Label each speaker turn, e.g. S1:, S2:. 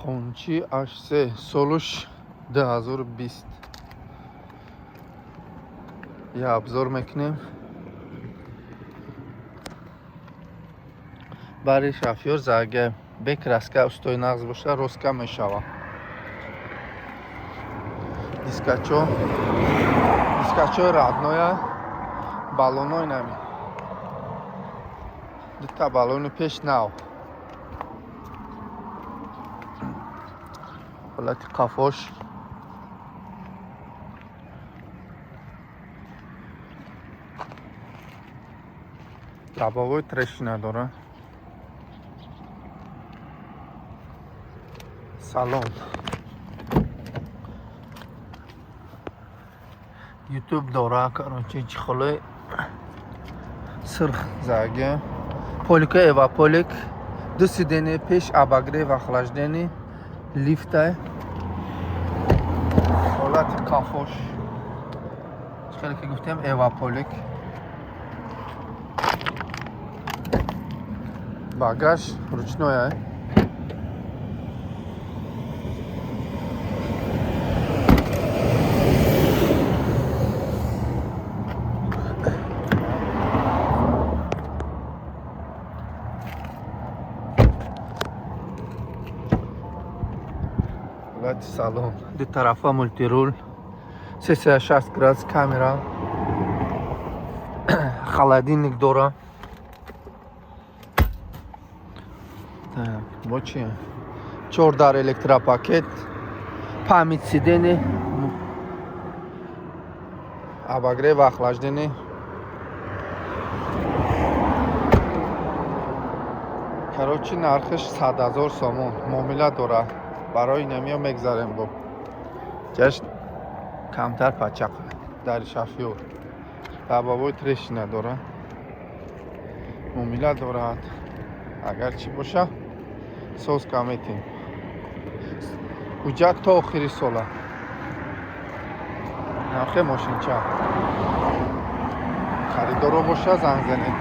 S1: Хончи H3, солуш 2020. Я обзор мекунем. Бари шофёр заге бе краска устои нағз боша, роска мешава. Дискачо, дискачои родноя, баллонои нами. Дута баллони пеш нав. Ҳолати қафош. Лобовой трещина дора. Салон. Ютуб дора, короче, чехолои сирх заге. Полика эваполик. Ду сиденье пеш, обогрев, охлаждение, лифтай. Ҳолати қафош. Хеле ки гуфтем, эваполик. Багаж ручной. Ҳолати салон. Ду тарафа мультируль. 360 градус камера. Холодильник дора. Так, бо чи? Чор дар электропакет. Память сидений. Обогрев, охлаждение. Короче, нархиш 100 000 сомон. Муомила дора. Барои намиё мегзарем бо. Ҷашт камтар пачақ дари шофёр. Лобовой трещина дора. Муомила дорад. Агар чӣ боша, соз метем. Ҳуҷҷат то охири сола. Нархи мошинча. Харидоро боша, занг занед.